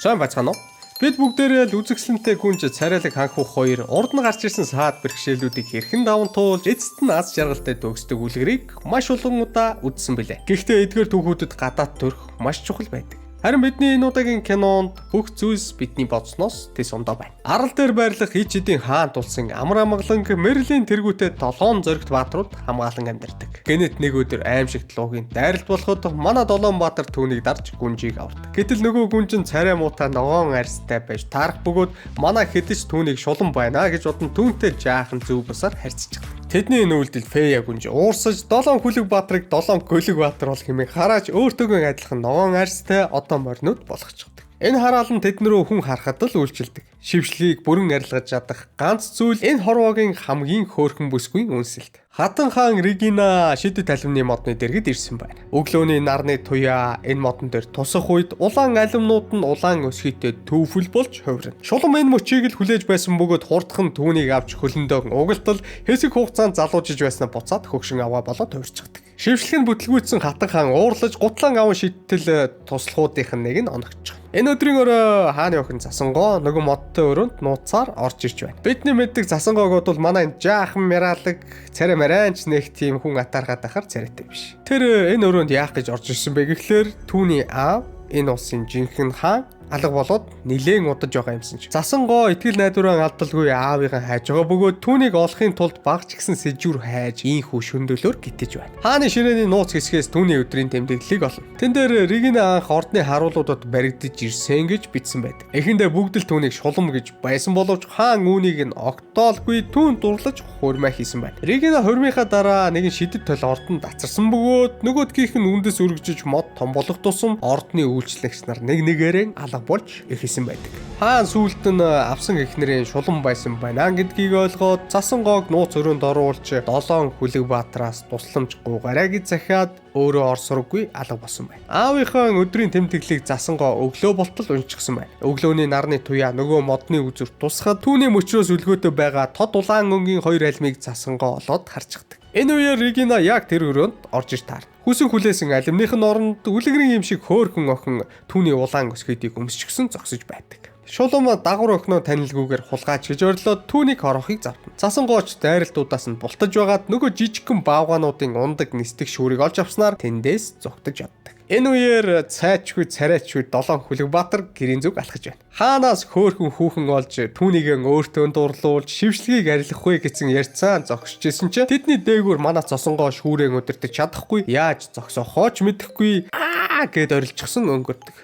Сайн байцгаана уу? Бид бүгдээрээ л үзэсгэлэнтэй гүнж царайлаг ханхүүх хоёр урд нь гарч ирсэн саад бэрхшээлүүдийг хэрхэн даван туулж эцэст нь аз жаргалтай төгсдөг үлгэрийг маш олон удаа үзсэн билээ. Гэхдээ эдгээр түүхүүдэд гадаад төрх маш чухал байдаг. Харин бидний энэ удаагийн кинонд бүх зүйлс бидний бодсноос тэс ундаа байна. Арал дээр байрлах ич эдийн хаан тулсан амар амгаланг Мерлин тэргүүтээ долоон зоригт бааtruуд хамгаалан амьдардаг. Гэнэт нэг өдөр аимшигт луугийн дайралт болоход манай долоон баатар түүнийг дарж гүнжийг авардаг. Гэтэл нөгөө гүнж нь царай муутай ногоон арьстай байж таарах бөгөөд манай хэдэж түүнийг шулан байна гэж бодон түүнтэй жаахан зөв бусаар харьцчихдаг. Тэдний энэ үйлдэл Фея гүнж уурсаж долоон хүлэг баатрыг долоон гөлөг баатар бол хэмээн харааж өөртөөгөө адилхан ногоон арьстай одоо моринууд болгочихдог. Энэ хараал нь тэдэн рүү хүн харахад л үйлчилдэг. Шившлэгийг бүрэн арилгаж чадах ганц зүйл энэ хорвоогийн хамгийн хөөрхөн бүсгүй үнсэлт. Хатан хаан Регина шидэт алимны модны дэргэд ирсэн байна. Өглөөний нарны туяа энэ модон дээр тусах үед улаан алимнууд нь улаан өсгийтэй төвфөл болж хувирна. Шулам энэ мөчийг л хүлээж байсан бөгөөд хурдхан түүнийг авч хөлөндөө угалтал хэсэг хугацаанд залуужиж байснаа буцаад хөгшин аваа болоод хувирчихдаг. Шившлэг нь бүтлгүүцсэн хатан хаан уурлаж гутлан аван шидтэл туслахуудынх нь нэг нь оногдчих. Энэ өдрийн өрөө хааны охин Засангоо нөгөө модтой өрөөнд нууцаар орж ирж байна. Бидний мэддэг Засангоог бол манай энэ жаахан мираалаг царай марайнч нэг тийм хүн атаархаад байхаар царайтай биш. Тэр энэ өрөөнд яах гэж орж ирсэн бэ гэхлээр түүний аав энэ улсын жинхэнэ хаан алга болоод нилээн удаж байгаа юмсан чи. Засангоо итгэл найдвараа алдалгүй аавыгаа хайж байгаа бөгөөд түүнийг олохын тулд баг ч гэсэн сэжүүр хайж ийхүү шөндөөлөөр гитэж байна. Хааны ширээний нууц хэсгээс түүний өдрийн тэмдэглэлийг олно. Тэн дээр Регина анх ордны харуулуудад баригдаж ирсэн гэж бичсэн байдаг. Эхэндээ бүгд л түүнийг шулам гэж байсан боловч хаан үүнийг нь огтоолгүй түүн дурлаж хурмаа хийсэн байна. Регина хурмынхаа дараа нэгэн шидэт тол ордонд ацарсан бөгөөд нөгөөдгийнх нь үндэс өргөжиж мод том болох тусам ордны үйлчлэгч нар нэг нэгээрээ алга болж эхэлсэн байдаг. Хаан сүүлд нь авсан эхнэрийн шулан байсан байна гэдгийг ойлгоод засан гоог нууц өрөөнд оруулж долоон хүлэг баатраас тусламж гуйгаарай гэж захиад өөрөө орсоргүй алга болсон байна. Аавынхаа өдрийн тэмдэглэлийг засан гоо өглөө болтол уншчихсан байна. Өглөөний нарны туяа нөгөө модны үзүр тусахад түүний мөчрөөс өлгөөтэй байгаа тод улаан өнгийн хоёр алмыг засан гоо олоод харчихдаг. Энэ үеэр Регина яг тэр өрөөнд орж ир таарна. Хүсэн хүлээсэн алимных нь оронд үлгэрийн юм шиг хөөхөн охин түүний улаан өсгийдийг өмсчихсэн зогсож байдаг. Шулам дагавар охиноо танилгүйгээр хулгайч гэж ойрлоод түүнийг хорохыг завтана. Засан гооч дайралтуудаас нь бултаж байгаад нөгөө жижигхэн баавгаануудын ундаг нисдэг шүүрийг олж авснаар тэндээс зугтаж яддаг. Энэ үеэр цайчгүй царайчгүй долоон хүлэг баатар гэрийн зүг алхаж байна. Хаанаас хөөхөн хүүхэн олж түүнийг өөртөө дурлуулж шившлэгийг арилгахгүй гэсэн ярьцаа зогсож исэн чинь тэдний дээгүүр манай цосонгоо шүүрэн өдөртөж чадахгүй яаж зогсоохоо ч мэдэхгүй аа гэд орилчихсан өнгөрдөг.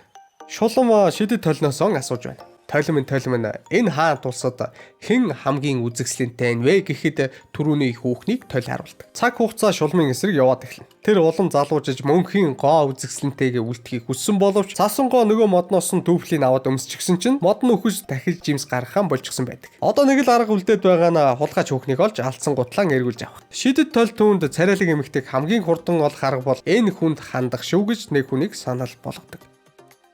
Шулам шидэт толносон асууж байна. Толимн толимн энэ хаан тулсад хэн хамгийн үзэсгэлэнтэй нь вэ гэхэд түрүүний хүүхнийг тол харуулдаг. Цаг хугацаа шулмын эсрэг яваад эхэлнэ. Тэр улам залуужиж мөнхийн гоо үзэсгэлэнтэйгээ үлдэхийг хүссэн боловч цаасан гоо нөгөө модноос нь түүфлийг аваад өмсчихсэн чинь мод нь үхэж дахиж жимс гаргахаа болчихсон байдаг. Одоо нэг л арга үлдээд байгаа нь хулгайч хүүхнийг олж алдсан гутлаан эргүүлж авах. Шидэт тол түүнд царайлаг эмэгтэйг хамгийн хурдан олох арга бол энэ хүнд хандах шүү гэж нэг хүнийг санал болгодог.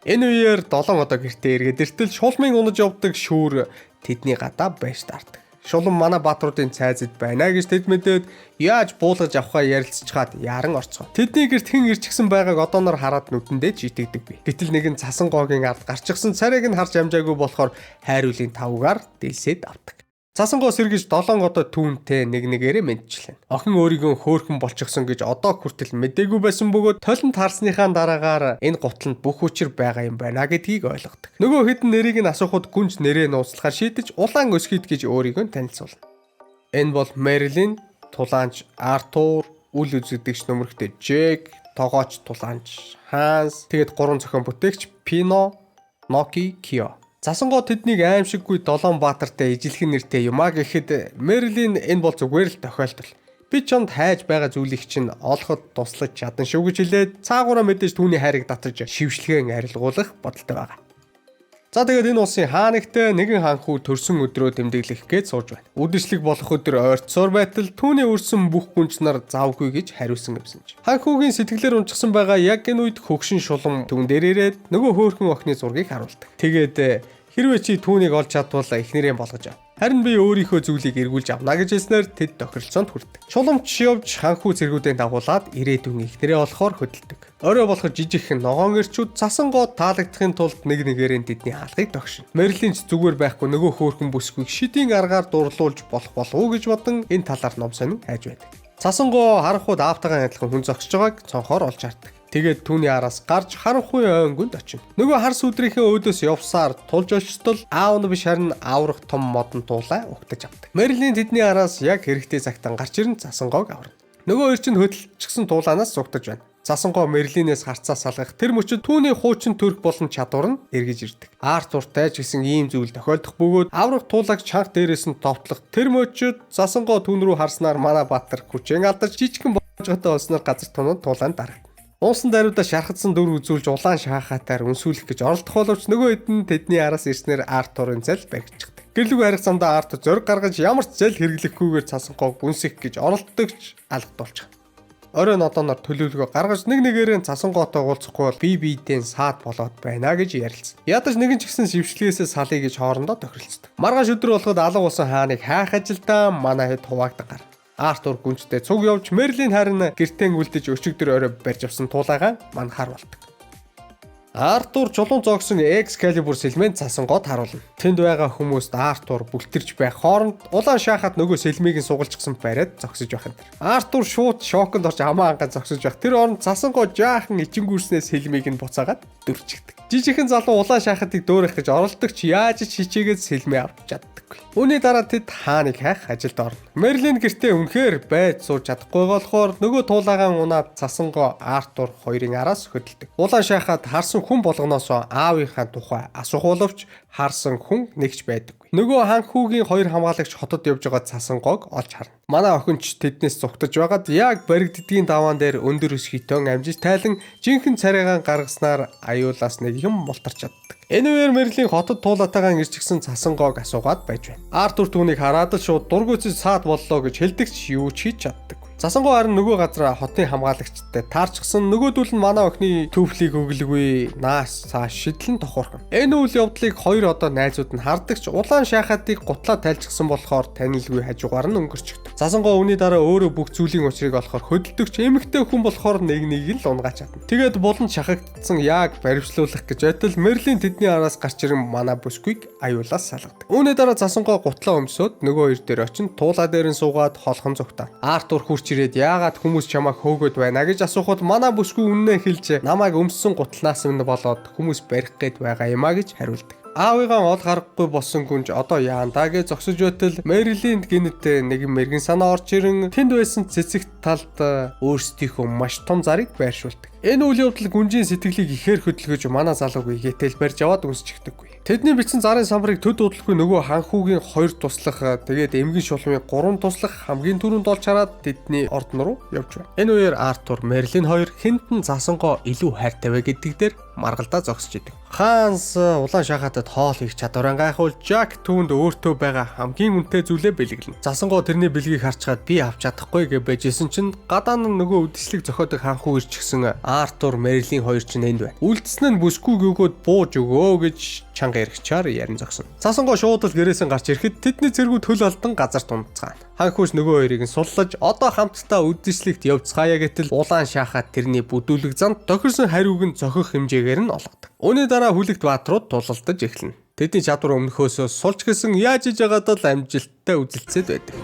Энэ үеэр долоон одоо гэртээ эргээд иртэл шулмын унаж явдаг шүүр тэдний гадаа байж таардаг. Шулам манай баатруудын цайзад байна гэж тэд мэдээд яаж буулгаж авахаа ярилцчихад яран орцгоо. Тэдний гэрт хэн ирчихсэн байгааг одооноор хараад нүдэндээ ч итгэдэггүй. Гэтэл нэгэн цасан гоогийн ард гарчихсан царайг нь харж амжаагүй болохоор хайруулын тавгаар дэлсээд авдаг. Цасангоо сэргэж долоон одоо түүнтэй нэг нэгээрээ мэдчихлээ. Охин өөрийгөө хөөхөн болчихсон гэж одоо хүртэл мдээгүй байсан бөгөөд толинд харсныхаа дараагаар энэ гутланд бүх хүчээр байгаа юм байна гэдгийг ойлгодог. Нөгөө хэдэн нэрийг нь асуухад гүнж нэрээ нууцлахаар шийдэж улаан өсгийд гэж өөрийгөө танилцуулна. Энэ бол Мерлин, тулаанч Артур, үл үзэгдэгч нөмрөгтэй Джек, тогооч тулаанч Ханс, тэгээд гурван зохион бүтээгч Пино, Ноки, Кио. Засангоо тэднийг аимшиггүй долоон баатартай ижилхэн нэртэй юмаа гэхэд Мерлин энэ бол зүгээр л тохиолдол. Би чамд хайж байгаа зүйлийг чинь олоход туслаж чадан шүү гэж хэлээд цаагаараа мэдээж түүний хайрыг татаж шившлэгээ арилгуулах бодолтой байгаа. За тэгээд энэ улсын хаанагтай нэгэн хаанхүү төрсөн өдрөө тэмдэглэх гээд сууж байна. Үдшилэг болох өдөр ойртсоор байтал түүний өрсөн бүх гүнж нар завгүй гэж хариулсан юмсан чи. Хаанхүүгийн сэтгэлээр унчихсан байгаа яг энэ үед хөгшин шулам түүн дээр ирээд нөгөө хөөрхөн охины зургийг харуулдаг. Тэгээд Хэрвээ чи түүнийг олж чадвал эхнэрээ болгож ав. Харин би өөрийнхөө зүйлийг эргүүлж авна гэж хэлснээр тэд тохиролцоонд хүрдэг. Чулумч явж ханхүү цэргүүдийн дагуулад ирээдүйн эхнэрээ олохоор хөдөлдөг. Орой болох жижигхэн ногоон эрчүүд цасангоо таалагдахын тулд нэг нэгээрээ тэдний хаалгыг тогшино. Мерлин ч зүгээр байхгүй нөгөө хөөрхөн бүсгүйг шидийн аргаар дурлуулж болох болов уу гэж бодон энэ талаар ном сонин хайж байдаг. Цасангоо харанхуйд аавтайгаа адилхан хүн зогсож байгааг цонхоор олж хардаг. Тэгээд түүний араас гарч харанхуй ойнгонд очино. Нөгөө хар сүдрийнхээ өөдөөс явсаар тулж очтол аав нь биш харин аврах том модон туулай угтаж авдаг. Мерлин тэдний араас яг хэрэгтэй цагтан гарч ирэн цасангоог аварна. Нөгөө хоёр чинь хөдөлчихсөн туулаанаас зугтаж байна. Цасангоо Мерлинээс харцаа салгах тэр мөчөд түүний хуучин төрх болон чадвар нь эргэж ирдэг. Артуртай ч гэсэн ийм зүйл тохиолдох бөгөөд аврах туулайг чанга дээрээс нь товтлох тэр мөчөд цасангоо түүн рүү харснаар манай Баатар хүчээн алдаж жижигхэн божготой болсноор газар тунууд туулаанд дарагдана. Уусан даруйдаа шархадсан дүр үзүүлж улаан шаахатаар үнсүүлэх гэж оролдох боловч нөгөө хэд нь тэдний араас ирснээр Артурын зал баригдчихдаг. Гэрлэг барих замдаа Артур зориг гаргаж ямар ч зэл хэрэглэхгүйгээр цасангоог үнсэх гэж оролдогч алгадуулчих. Оройн одооноор төлөвлөгөө гаргаж нэг нэгээрээ цасангоотой уулзахгүй бол бие биедээ саад болоод байна гэж ярилцсан. Ядаж нэгэн ч гэсэн шившлгээсээ салъя гэж хоорондоо тохиролцдог. Маргааш өдөр болоход алга болсон хааныг хайх ажилдаа манай хэд хуваагдах гар. Артур гүнжтэй цуг явж Мерлин харин гэртээ үлдэж өчигдөр орой барьж авсан туулайгаа манхаар болдог. Артур чулуун зоогсон Excalibur сэлмэн цасангоод харуулна. Тэнд байгаа хүмүүст Артур бүлтэрч байх хооронд улаан шаахад нөгөө сэлмийг нь сугалчихсан бариад зогсож байх энэ. Артур шууд шоконд орж амаа ангаа зогсож байх. Тэр оронд цасангоо жаахан ичингүүрснээ сэлмийг нь буцаагаад дүрчигдэг. Жижигхэн залуу улаан шаахатыг дөөрөх гэж оролдогч яаж ч хичээгээд сэлмээ авч чаддаггүй. Үүний дараа тэд хааныг хайх ажилд орно. Мерлин гэртээ үнэхээр байж сууж чадахгүй болохоор нөгөө туулаагаан унаад цасангоо Артур хоёрын араас хөдөлдөг. Улаан шаахад харсан хүн болгоноос аавынхаа тухай асуух боловч харсан хүн нэгч байдаггүй. Нөгөө ханхүүгийн хоёр хамгаалагч хотод явж байгаа цасангоог олж харна. Манай охин ч тэднээс зугтаж байгаад яг баригддгийн даваан дээр өндөр өсгийтөн амжиж тайлан жинхэнэ царайгаан гаргаснаар аюулаас нэг юм мултарч чаддаг. Энэ үеэр Мерлин хотод туулаатайгаан ирчихсэн цасангоог асуугаад байж байна. Артур түүнийг хараад л шууд дургуйцж саад боллоо гэж хэлдэг ч юу ч хийж чаддаггүй. Цасангоо харин нөгөө газараа хотын хамгаалагчтай таарчсан нөгөөдөл нь манай охины түүфлийг өглөгүй наас цааш шидлэн тохуурхан. Энэ үйл явдлыг хоёр одоо найзууд нь хардаг ч улаан шаахатыг гутлаа тайлчсан болохоор танилгүй хажуугаар нь өнгөрчихдөг. Цасангоо үүний дараа өөрөө бүх зүйлийн учрыг олохоор хөдөлдөг ч эмэгтэй хүн болохоор нэг нэг л унгаач чадна. Тэгээд буланд шахагдсан яг баривчлуулах гэж байтал Мерлин тэдний араас гарч ирэн манай бүсгүйг аюулаас салгадаг. Үүний дараа цасангоо гутлаа өмсөөд нөгөө хоёр дээр очин туулаа дээр нь суугаад холхон зүгтаа. Артур хурч ирээд яагаад хүмүүс чамайг хөөгөөд байна гэж асуухад манай бүсгүй үннээ хэлж намайг өмссөн гутлаас минь болоод хүмүүс барих гээд байгаа юм а гэж хариулдаг. Аавыгаа ол харахгүй болсон гүнж одоо яандаа гэж зогсож байтал Мерлинд гинэт нэгэн мэрэгэн санаа орж ирэн тэнд байсан цэцэгт талд өөрсдийнхөө маш том зарыг байршуулдаг. Энэ үйл явдал гүнжийн сэтгэлийг ихээр хөдөлгөж манай залууг игээтэл барьж аваад үнсчихдэггүй. Тэдний бичсэн зарын самбарыг төд удалгүй нөгөө ханхүүгийн 2 туслах тэгээд эмгэн шулмын 3 туслах хамгийн түрүүнд олж хараад тэдний ордон руу явж байна. Энэ үеэр Артур, Мерлин хоёр хинтэн засангоо илүү хайртай вэ гэдэг дээр маргалдаа зогсож идэг. Ханс улаан шахатад хоол хийх чадвараа гайхуул Жак түүнд өөртөө байгаа хамгийн үнэтэй зүйлээ бэлэглэнэ. Засангоо тэрний бэлгийг харчгаад би авч чадахгүй гэж байжсэн чинь гадаа нь нөгөө үдшилэг зохиодог ханхүү ирчихсэн Артур, Мерлин хоёр чинь энд байна. Үлдсэн нь бүсгүйг өгөөд бууж өгөө гэж чанга эргчээр ярин зогсно. Цасангоо шууд л гэрээсэн гарч ирэхэд тэдний цэргүүд хөл алдан газар тунцгаана. Ханхүүш нөгөө хоёрыг нь суллаж одоо хамтдаа үдшилэгт явцгаая гэтэл улаан шаахаад тэрний бүдүүлэг занд тохирсон хариуг нь зохих хэмжээгээр нь олгодог. Үүний дараа хүлэгт бааtruуд тулалдаж эхэлнэ. Тэдний чадвар өмнөхөөсөө сулж гисэн яаж иж байгаад л амжилттай үзэлцээд байдаг.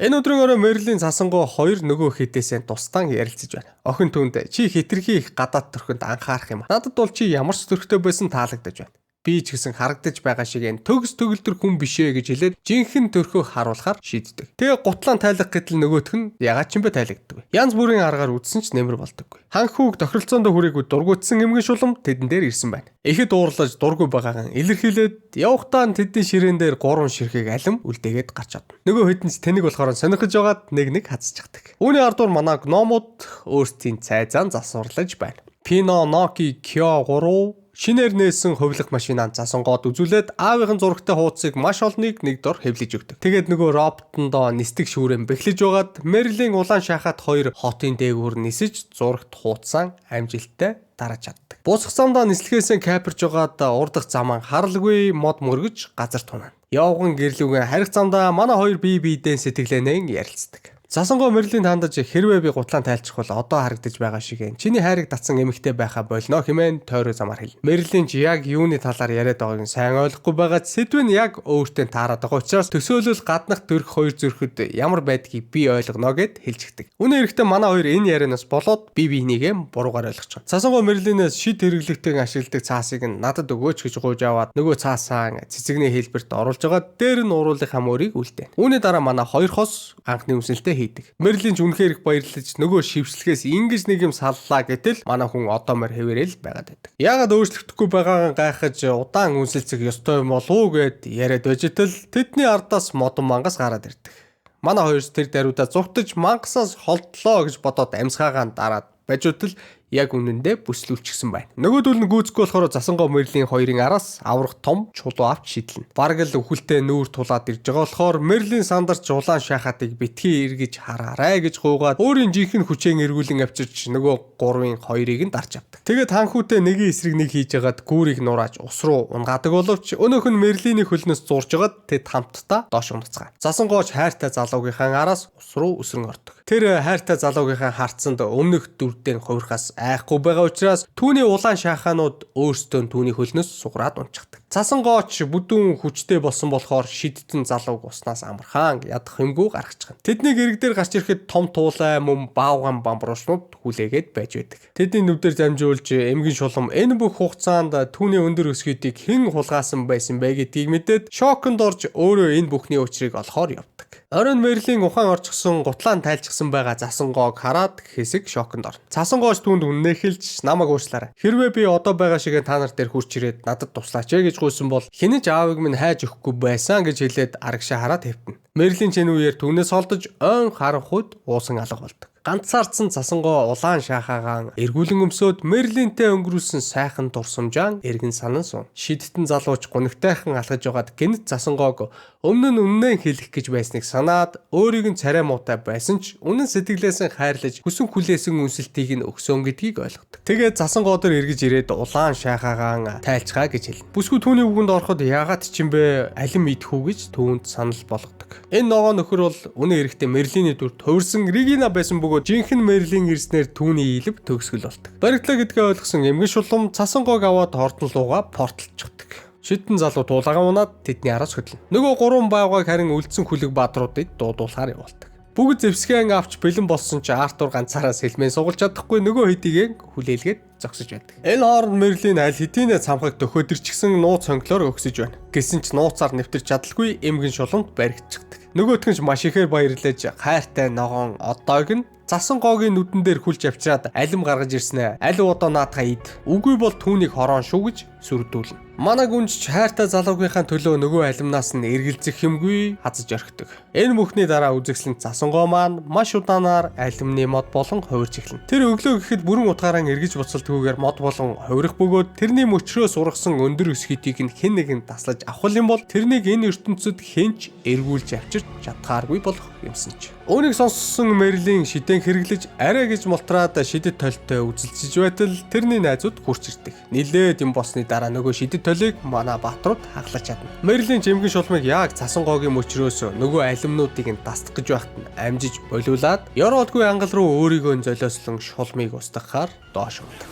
Энэ өдрийн орой Мерлин цасангуу хоёр нөгөө хэдээсээ тустан ярилцаж байна. Охин түүнд чи хитрхи их гадаад төрхөнд анхаарах юм. Надад бол чи ямар ч төрхтэй байсан таалагдаж байна. Би ч гэсэн харагдаж байгаа шиг энэ төгс төгөлдөр хүн бишээ гэж хэлээд жинхэнэ төрхөө харуулахаар шийддэг. Тэгээ гутлаан тайлах гэтэл нөгөөх нь ягаад ч юм бэ тайлагддаг. Янз бүрийн аргаар үзсэн ч нэмэр болдоггүй. Ханхүүг тохиролцоонд хүрээгүй дургуутсан эмгэн шулам тэдэн дээр ирсэн байна. Ихэд уурлаж дургүй байгаагаа илэрхийлээд явхдаа тэдний ширээн дээр 3 ширхэг алим үлдээгээд гарч одно. Нөгөө хэдэн ч тэнэг болохоор сонирхож байгаад нэг нэг хазчихдаг. Үүний ардуур манай гномууд өөрсдийн цайзаан засварлаж байна. Пино, Ноки, Кё 3 шинээр нээсэн хувилах машинаа засангоод үзүүлээд аавынхын зурагтай хуудсыг маш олныг нэг дор хэвлэж өгдөг. Тэгээд нөгөө роботондоо нисдэг шүүрэн бэхлэж байгаад Мерлин улаан шахаад хоёр хотын дээгүүр нисэж зурагт хуудсан амжилттай дараж чаддаг. Буцах замдаа нислэгээсээ каперж байгаад урдах заман харалгүй мод мөргөж газар тунана. Явган гэрлүүгэн харих замдаа манай хоёр бие биедээ сэтгэлээнэн ярилцдаг. Засангоо Мерлин хандаж хэрвээ би гутлаан тайлчих бол одоо харагдаж байгаа шиг энэ. Чиний хайрыг татсан эмэгтэй байхаа болно хэмээн тойроо замаар хэлнэ. Мерлин ч яг юуны талаар яриад байгааг нь сайн ойлгохгүй байгаад сэдв нь яг өөртөө таарад байгаа учраас төсөөлөл гаднах төрх хоёр зүрхэд ямар байдгийг би ойлгоно гэд хэлчихдэг. Үнэ эрэхтээ манай хоёр энэ ярианаас болоод би биенийгээ буруугаар ойлгочих. Засангоо Мерлинээс шид хэрэглэгтэн ашигладаг цаасыг нь надад өгөөч гэж гуйж аваад нөгөө цаасаа цэцэгний хэлбэрт оруулж байгаа дээр нь уруулынхаа мөрийг үлдээн. Үүний дараа манай хоёр хос анхны үнсэлтээ хийдэг. Мерлин ч үнэхээр их баярлаж нөгөө шившлэгээс ингэж нэг юм саллаа гэтэл манай хүн одоо мөр хэвээрэл байгаад байдаг. Яагаад өөрчлөгдөхгүй байгаагаа гайхаж удаан үнсэлцэх ёстой юм болов уу гэд яриад байж тэл тэдний ардаас модон мангас гараад ирдэг. Манай хоёр тэр даруйдаа зугтаж мангасаас холдлоо гэж бодоод амьсгаагаан дараад бажуудал яг үнэндээ бүслүүлчихсэн байна. Нөгөөдөл нь гүйцэхгүй болохоор засангоо Мерлин хоёрын араас аврах том чулуу авч шидлэнэ. Бараг л үхэлтэй нүүр тулаад ирж байгаа болохоор Мерлин сандарч улаан шахатыг битгий эргэж хараарай гэж гуйгаад өөрийн жинхэнэ хүчээн эргүүлэн авчирч нөгөө гурвын хоёрыг нь дарч авдаг. Тэгээд ханхүүтэй нэгin эсрэг нэг хийж хагаад гүүрийг нурааж ус руу унгаадаг боловч өнөөх нь Мерлиний хөлнөөс зурж байгаад тэд хамтдаа доош унацгаана. Засангооч хайртай залуугийнхаа араас ус руу өсрөн ордог. Тэр хайртай залуугийнхаа харцанд өмнөх дүрдэн хувирхаас айхгүй байгаа учраас түүний улаан шахаанууд өөрсдөө түүний хөлнөөс сугараад унчихдаг. Цасан гооч бүдүүн хүчтэй болсон болохоор шидтэн залууг уснаас амархан ядах юмгүй гаргачихна. Тэдний гэрэг дээр гарч ирэхэд том туулай мөн баавган бамбруушнууд хүлээгээд байж байдаг. Тэдний нүдээр дамжуулж эмгэн шулам энэ бүх хугацаанд түүний өндөр өсгийдийг хэн хулгаасан байсан бэ гэдгийг мэдээд шоконд орж өөрөө энэ бүхний учрыг олохоор явдаг. Оройн Мерлин ухаан орчихсон гутлаан тайлчихсан байгаа засан гоог хараад хэсэг шоконд орно. Цасан гоож түүнд үннээ хэлж намайг уучлаарай. Хэрвээ би одоо байгаа шигээ та нар дээр хурч ирээд надад туслаач ээ гэж гуйсан бол хинэж аавыг минь хайж өгөхгүй байсан гэж хэлээд арагшаа хараад хэвтэнэ. Мерлин ч энэ үеэр түүнээс холдож ойн харанхуйд уусан алга болдог. Ганцаардсан засангоо улаан шахаагаан эргүүлэн өмсөөд Мерлинтэй өнгөрүүлсэн сайхан дурсамжаан эргэн санан суун. Шидтэн залууч гунигтайхан алхаж байгаад гэнэт засангоог өмнө нь үннээ хэлэх гэж байсныг санаад өөрийг нь царай муутай байсан ч үнэн сэтгэлээсэн хайрлаж хүсэн хүлээсэн үнсэлтийг нь өгсөн гэдгийг ойлгодог. Тэгээд засангоо дээр эргэж ирээд улаан шахаагаан тайлцгаа гэж хэлнэ. Бүсгүй түүний үгэнд ороход яагаад ч юм бэ алим идэх үү гэж түүнд санал болгодог. Энэ ногоо нөхөр бол үнэн эрэхтээ Мерлиний дүр тойрсон Регина байсан бөгөөд жинхэнэ Мерлин ирснээр түүний ийлв төгсгөл болдог. Баригдлаа гэдгээ ойлгосон эмгэн шулам цасан гоог аваад хордон лууга портлчихдаг. Шидтэн залуу туулаагаа унаад тэдний араас хөдлөнө. Нөгөө гурван баавгайг харин үлдсэн хүлэг баатруудыг дуудуулахаар явуулдаг. Бүгд зэвсгэн авч бэлэн болсон ч Артур ганцаараа сэлмэн сугалж чадахгүй нөгөө хэдийгээ хүлээлгээд зогсож байдаг. Энэ хооронд Мерлин аль хэдийнэ цамхаг дөхөөдөрчгсөн нууц хонглоор өгсөж байна. Гэсэн ч нууцаар нэвтэрч чадалгүй эмгэн шуламд баригдчихдаг. Нөгөөх нь ч маш ихээр баярлаж хайртай ногоон одоог нь засан гоогийн нүдэн дээр хүлж авчираад алим гаргаж ирснэ. Аль удаа наадхаа ид. Үгүй бол түүнийг хорон шүү гэж сүрдүүлнэ. Манай гүнжч хайртай залуугийнхаа төлөө нөгөө алимнаас нь эргэлзэх юмгүй хазаж орхидог. Энэ бүхний дараа үзэгсэлэн засан гоо маань маш удаанаар алимны мод болон хувирч эхэлнэ. Тэр өглөө гэхэд бүрэн утгаараа эргэж буцалтгүйгээр мод болон хувирах бөгөөд тэрний мөчрөөс ургасан өндөр өсгийдийг нь хэн нэгэн таслаж авах юм бол тэрнийг энэ ертөнцид хэн ч эргүүлж авчирч чадхааргүй болох юмсан ч. Үүнийг сонссон Мерлин шидэн хэрэглэж арай гэж мултраад шидэт толтой үзэлцэж байтал тэрний найзууд хурч ирдэг. Нилээд юм болсны дараа нөгөө шидэт толийг манай баатрууд хаглаж чадна. Мерлин жимгэн шулмыг яг цасан гоогийн мөчрөөс нөгөө алимнуудыг нь тасдах гэж байхад нь амжиж болиулаад ёроолгүй ангал руу өөрийгөө золиослон шулмыг устгахаар доош ундаг.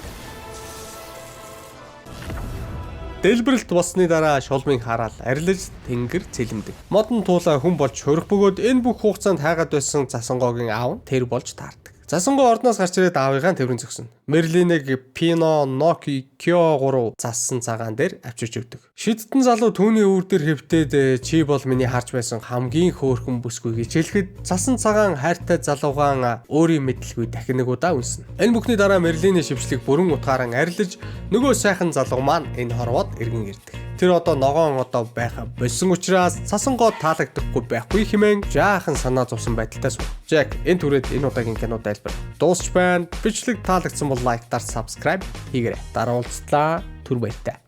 Дэлбэрэлт болсны дараа шулмын хараал арилж тэнгэр цэлэмдэг. Модон туулаа хүн болж хөрөх бөгөөд энэ бүх хугацаанд хайгаад байсан засангоогийн аав нь тэр болж таардаг. Цасангоо ордноос гарч ирээд аавыгаа тэврэн зогсно. Мерлинийг Пино, Ноки, Кио 3 зассан цагаан дээр авчирч өгдөг. Шидтэн залуу түүний өвөр дээр хэвтээд чи бол миний харж байсан хамгийн хөөрхөн бүсгүй гэж хэлэхэд цасан цагаан хайртай залуугаан өөрийн мэдлгүй дахин нэг удаа үнснэ. Энэ бүхний дараа Мерлиний шившлэг бүрэн утгаараа арилж, нөгөө сайхан залуу маань энэ хорвоод эргэн ирдэг. Тэр одоо ногоон одоо байха болсон учраас цасангоо таалагдахгүй байхгүй хэмээн жаахан санаа зовсон байдалтай суув. Жак, энэ түрээд энэ удаагийн кино тайлбар дуусч байна. Бичлэг таалагдсан бол like, дар, subscribe хийгээрэй. Дараа уулзлаа. Түр баяртай.